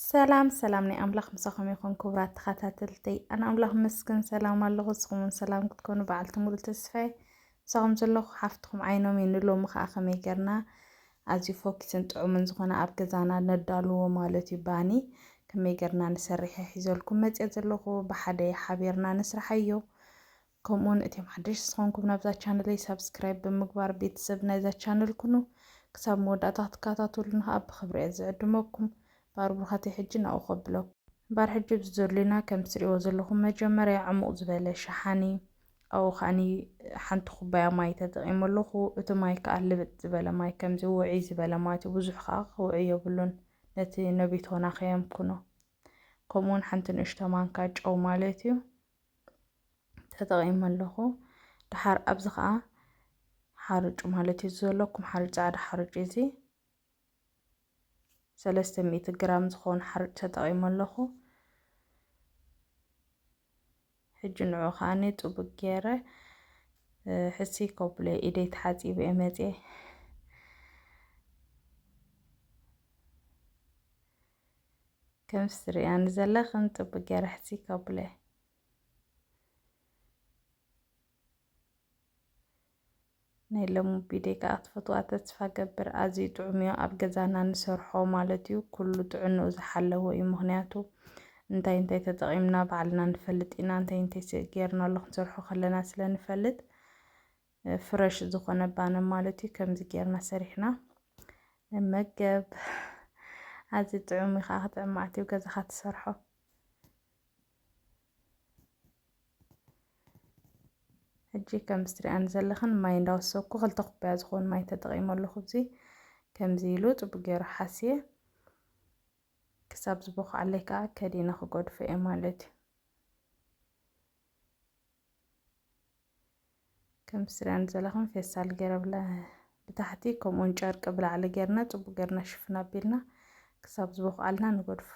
ሰላም ሰላም ናይ ኣምላኽ ምሳኹም ይኹን ክቡራት ተኸታተልተይ። ኣነ ኣምላኽ ምስግን ሰላም ኣለኹ። ንስኹም እውን ሰላም ክትኮኑ በዓልቲ ሙሉ ተስፋ እየ። ምሳኹም ዘለኹ ሓፍትኹም ዓይኖም እየ። ንሎሚ ኸዓ ከመይ ጌርና ኣዝዩ ፈኪስን ጥዑምን ዝኾነ ኣብ ገዛና ነዳልዎ ማለት እዩ። ባኒ ከመይ ጌርና ንሰርሕ እየ ሒዘልኩም መፅየ ዘለኹ። ብሓደ ሓቢርና ንስርሓዮ። ከምኡውን እቶም ሓደሽቲ ዝኾንኩም ናብዛ ቻነለይ ሳብስክራይብ ብምግባር ቤተሰብ ናይዛ ቻነል ኩኑ። ክሳብ መወዳእታ ክትከታተሉኒ ኸዓ ብኽብሪ እየ ዝዕድመኩም። እምበኣር ብሩኻተይ ሕጂ ናብኡ ከብለኩም። እምበኣር ሕጂ ኣብዚ ዘድልዩና ከም ትሪእዎ ዘለኹም መጀመርያ ዕሙቕ ዝበለ ሸሓኒ፣ ኣብኡ ኸዓኒ ሓንቲ ኩባያ ማይ ተጠቒመ ኣለኹ። እቲ ማይ ከዓ ልብጥ ዝበለ ማይ፣ ከምዚ ውዕይ ዝበለ ማለት እዩ። ብዙሕ ኸዓ ክውዕይ የብሉን፣ ነቲ ነቢቶና ከየምክኖ። ከምኡውን ሓንቲ ንእሽቶ ማንካ ጨው ማለት እዩ። ተጠቒመ ኣለኹ። ደሓር ኣብዚ ኸዓ ሓርጭ ማለት እዩ ዘለኩም፣ ሓርጭ፣ ፃዕዳ ሓርጭ እዚ ሰለስተ ሚእቲ ግራም ዝኸውን ሓርጭ ተጠቒመ ኣለኹ። ሕጂ ንዑ ኸዓኒ ጥቡቅ ገይረ፣ እ፣ ሕሲ ከብሎ ኢደይ ተሓጺበ እየ መጽየ። ከምዚ ትርእያኒ ዘለኽን ጥቡቅ ገይረ ሕሲ ከብሎ እየ። ናይ ሎሚ ቪድዮ ከዓ ትፈትዋ ተስፋ ገብር። ኣዝዩ ጥዑም እዩ፣ ኣብ ገዛና ንሰርሖ ማለት እዩ። ኩሉ ጥዕንኡ ዝሓለወ እዩ። ምኽንያቱ እንታይ እንታይ ተጠቒምና ባዕልና ንፈልጥ ኢና። እንታይ እንታይ ስ-፣ ጌርናሉ ክንሰርሖ ከለና ስለ ንፈልጥ፣ እ፣ ፍረሽ ዝኾነ ባኒ ማለት እዩ። ከምዚ ጌርና ሰሪሕና ንመገብ። ኣዝዩ ጥዑም እዩ ከዓ፣ ክጥዕም ማለት እዩ ገዛኻ ትሰርሖ። ሕጂ ከም ትሪኣኒ ዘለኽን ማይ እንዳወሰኩ ክልተ ኩባያ ዝኾን ማይ ተጠቒመ ኣለኹ። እዚ ከምዚ ኢሉ ጽቡቅ ገይሩ ሓስየ ክሳብ ዝበኹዓለይ ከዓ ከዲነ ክገድፎ እየ ማለት እዩ። ከም ትሪኣኒ ዘለኽን ፌስታል ገይረ ብላ-፣ ብታሕቲ ከምኡውን ጨርቂ ብላዕሊ ጌርና ጽቡቅ ጌርና ሽፍን ኣቢልና ክሳብ ዝበኹዓልና ንገድፎ።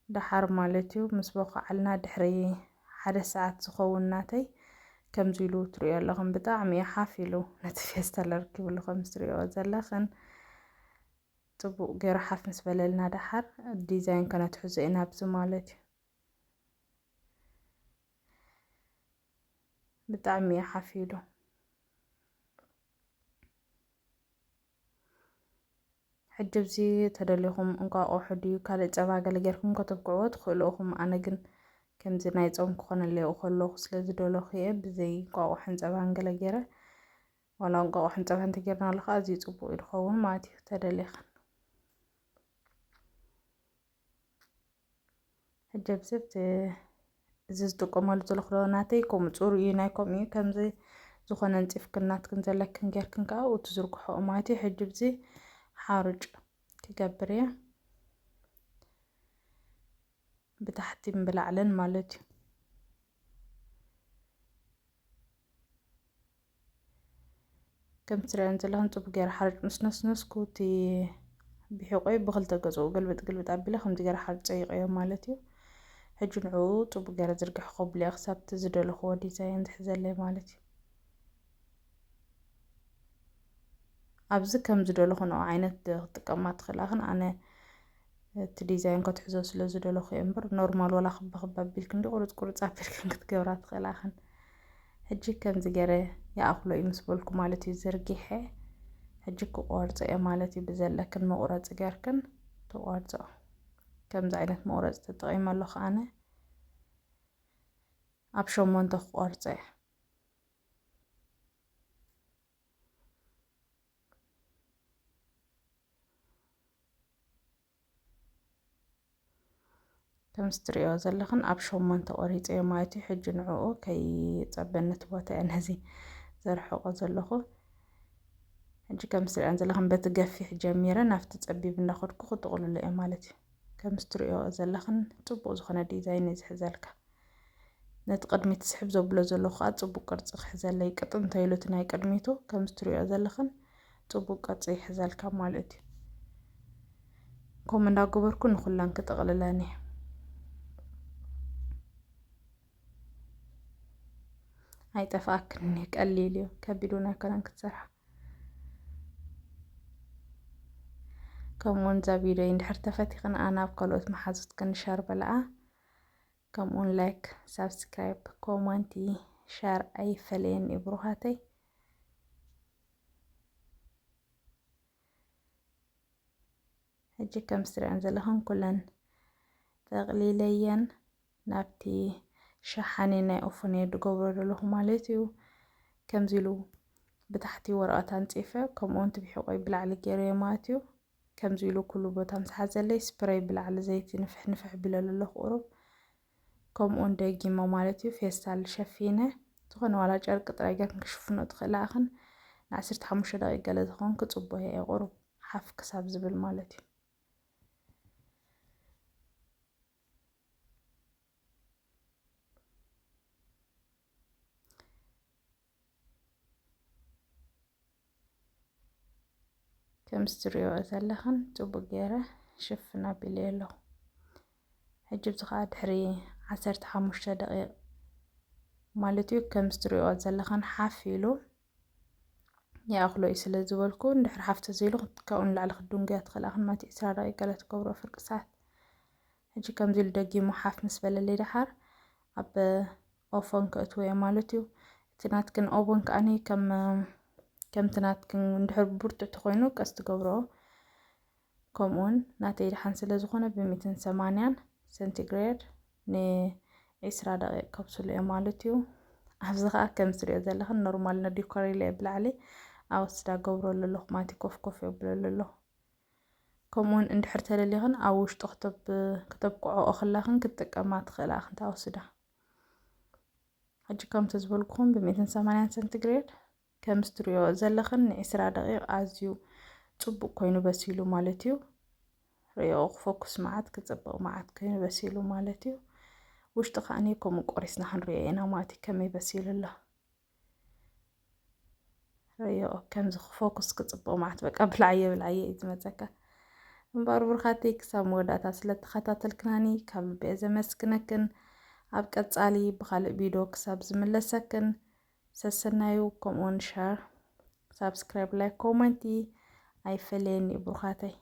ደሓር ማለት እዩ ምስ በኹዓልና ድሕሪ ሓደ ሰዓት ዝኸውን ናተይ ከምዚ ኢሉ ትሪኦ ኣለኹም። ብጣዕሚ እዩ ሓፍ ኢሉ ነቲ ፌስታል ኣርኪብሉ ከም ትሪኦ ዘለኽን። ጽቡቅ ገይሩ ሓፍ ምስ በለልና ደሓር ዲዛይን ከነትሕዞ ኢና ኣብዚ ማለት እዩ። ብጣዕሚ እዩ ሓፍ ኢሉ። ሕጂ ኣብዚ ተደሊኹም እንቋቑሖ ድዩ ካልእ ጸባ ገለ ጌርኩም ከተብክዕዎ ትኽእሉ ኢኹም። ኣነ ግን ከምዚ ናይ ጾም ክኾነለይ ከለኹ ስለ ዝደለኹ እየ ብዘይ እንቋቑሖን ጸባን ገለ ጌረ። ዋላ እንቋቑሖን ጸባን እንተጌርናሉ ኸዓ ኣዝዩ ጽቡቕ እዩ ዝኸውን ማለት እዩ፣ ተደሊኽን። ሕጂ ኣብዚ ኣብቲ፣ እዚ ዝጥቀመሉ ዘለኹ ዶ ናተይ ከምኡ ጽሩይ እዩ፣ ናይ ከምኡ እዩ። ከምዚ ዝኾነ ኣንጺፍክን ናትክን ዘለክን ጌርክን ከኣ ኣብኡ ትዝርግሕኦ ማለት እዩ። ሕጂ ኣብዚ ሓርጭ ክገብር እየ፣ ብታሕትን ብላዕልን ማለት እዩ። ከም ትሪኣን ዘለኽን ጽቡቅ ገይረ ሓርጭ ምስ ነስነስኩ፣ እቲ ብሒቆይ ብኽልተ ገጽኡ ግልብጥ ግልብጥ ኣቢለ ከምዚ ገይረ ሓርጭ ጸይቀዮ ማለት እዩ። ሕጂ ንዕኡ ጽቡቅ ገይረ ዝርግሕ ከብሎ እየ ክሳብ እቲ ዝደለኽዎ ዲዛይን ዝሕዘለይ ማለት እዩ። ኣብዚ ከም ዝደለኹ ንኡ ዓይነት ክትጥቀማ ትኽእላ፣ ግን ኣነ እቲ ዲዛይን ከትሕዞ ስለ ዝደለኹ እየ እምበር፣ ኖርማል ዋላ ክቢ ክቢ ኣቢልክን ድዩ ቁርጽ ቁርጽ ኣቢልክን ክትገብራ ትኽእላ ኢኽን። ሕጂ ከምዚ ገይረ ይኣኽሎ እዩ ምስ በልኩ ማለት እዩ ዘርጊሐ። ሕጂ ክቆርጾ እየ ማለት እዩ። ብዘለክን መቑረጺ ገይርክን ትቆርጾ። ከምዚ ዓይነት መቑረጺ ተጠቒመ ኣለኹ ኣነ። ኣብ ሸሞንተ ክቆርጾ እየ። ከምዚ ትሪእዮ ዘለኽን ኣብ ሸሞንተ ቆሪፀዮ ማለት እዩ። ሕጂ ንዕኡ ከይፀበኒ እቲ ቦታ እየ ነዚ ዘርሕቆ ዘለኹ። ሕጂ ከምዚ ትሪእያን ዘለኽን በቲ ገፊሕ ጀሚረ ናብቲ ፀቢብ እንዳኸድኩ ክጥቕልሎ እየ ማለት እዩ። ከምዚ ትሪእዮ ዘለኽን ፅቡቕ ዝኾነ ዲዛይን እዩ ዝሕዘልካ። ነቲ ቅድሚት ስሕብ ዘብሎ ዘለኹ ከዓ ፅቡቅ ቅርፂ ክሕዘለይ ቅጥን እንተይሉ እቲ ናይ ቅድሚቱ ከምዚ ትሪእዮ ዘለኽን ፅቡቅ ቅርፂ ይሕዘልካ ማለት እዩ። ከምኡ እንዳገበርኩ ንኩለን ክጥቕልለን እየ። ኣይጠፍኣክን እዩ፣ ቀሊል እዩ፣ ከቢድ እውን ኣይኮነን ክትሰርሓ። ከምኡውን እዛ ቪድዮ እንድሕር ተፈቲኽን ኣና ኣብ ካልኦት መሓዙትክን ሸር በልኣ። ከምኡውን ላይክ፣ ሳብስክራይብ፣ ኮመንቲ፣ ሸር ኣይፈለየኒ ብሩኻተይ። ሕጂ ከም ስትሪኦን ዘለኽን ኩለን ጠቕሊለየን ናብቲ ሸሓኒ ናይ ኦፈን እየ ድገብሮ ዘለኹ ማለት እዩ። ከምዚ ኢሉ ብታሕቲ ወረቐት ኣንፂፈ፣ ከምኡውን ትብሒቆይ ብላዕሊ ገይረዮ ማለት እዩ። ከምዚ ኢሉ ኩሉ ቦታ ምስ ሓዘለይ ስፕረይ ብላዕሊ ዘይቲ ንፍሕ ንፍሕ ቢለሉ ኣለኹ ቁሩብ። ከምኡውን ደጊሞ ማለት እዩ ፌስታል ሸፊነ ዝኾነ ዋላ ጨርቂ ጥራይ ጌርክን ክሽፍኖ ትኽእላ ኢኽን። ንዓሰርተ ሓሙሽተ ደቂቕ ገለ ዝኾን ክጽቦ እየ ቁሩብ ሓፍ ክሳብ ዝብል ማለት እዩ። ከም እትሪኦ ዘለኽን ጽቡቅ ገይረ ሽፍን ኣቢለዮ ኣለኹ። ሕጂ እዚ ኸኣ ድሕሪ ዓሰርተ ሓሙሽተ ደቂቕ ማለት እዩ። ከም እትሪኦ ዘለኽን ሓፍ ኢሉ ይኣኽሎ እዩ ስለ ዝበልኩ፣ እንድሕር ሓፍ ተዘይሉ ካብኡ ንላዕሊ ክትድንጉያ ትኽእላ። ክንማቲ ዕስራ ደቂቕ ገለ ትገብሮ ፍርቂ ሰዓት። ሕጂ ከምዚ ኢሉ ደጊሙ ሓፍ ምስ በለለይ ደሓር ኣብ ኦፈን ከእትዎ እየ ማለት እዩ። እቲ ናትክን ኦቨን ከኣኒ ከም ከምቲ ናትክን እንድሕር ብርቱዕ ተኾይኑ ቀስ ትገብርኦ። ከምኡውን ናተይ ደሓን ስለ ዝኾነ ብሚእትን ሰማንያን ሴንቲግሬድ ንዒስራ ደቂቕ ከብስሎ እየ ማለት እዩ። ኣብዚ ኸኣ ከም ትሪኦ ዘለኽን ኖርማል ነዲኮር ኢለ እየ ብላዕሊ ኣወስዳ ገብረሉ ኣለኹ ማለት እዩ። ኮፍ ኮፍ የብለሉ ኣለኹ። ከምኡውን እንድሕር ተደሊኽን ኣብ ውሽጡ ክተብ- ክተብቅዖ እኽላኽን ክትጥቀማ ትኽእላ ኢኽን ታወስዳ። ሕጂ ከምቲ ዝበልኩኹም ብሚእትን ሰማንያን ሴንቲግሬድ ከም እትሪኦ ዘለኽን ንዒስራ ደቂቕ ኣዝዩ ጽቡቕ ኮይኑ በሲሉ ማለት እዩ። ርእዮ ክፎኩስ መዓት ክጽብቕ መዓት ኮይኑ በሲሉ ማለት እዩ። ውሽጢ ከኣኒ ከምኡ ቆሪስና ክንሪኦ ኢና ማለት እዩ ከመይ በሲሉ ኣሎ። ርእዮ ከምዚ ክፎኩስ ክጽብቕ መዓት በቃ ብላዕየ ብላዕየ እዩ ዝመጸካ። እምበኣር ብሩኻተይ ክሳብ መወዳእታ ስለ ተኸታተልክናኒ ካብ ልቢ እየ ዘመስግነክን። ኣብ ቀጻሊ ብኻልእ ቪድዮ ክሳብ ዝምለሰክን ሰሰናዩ ከምኡውን ሸር፣ ሳብስክራይብ፣ ላይክ፣ ኮመንቲ ኣይፈለየኒ ብሩኻተይ።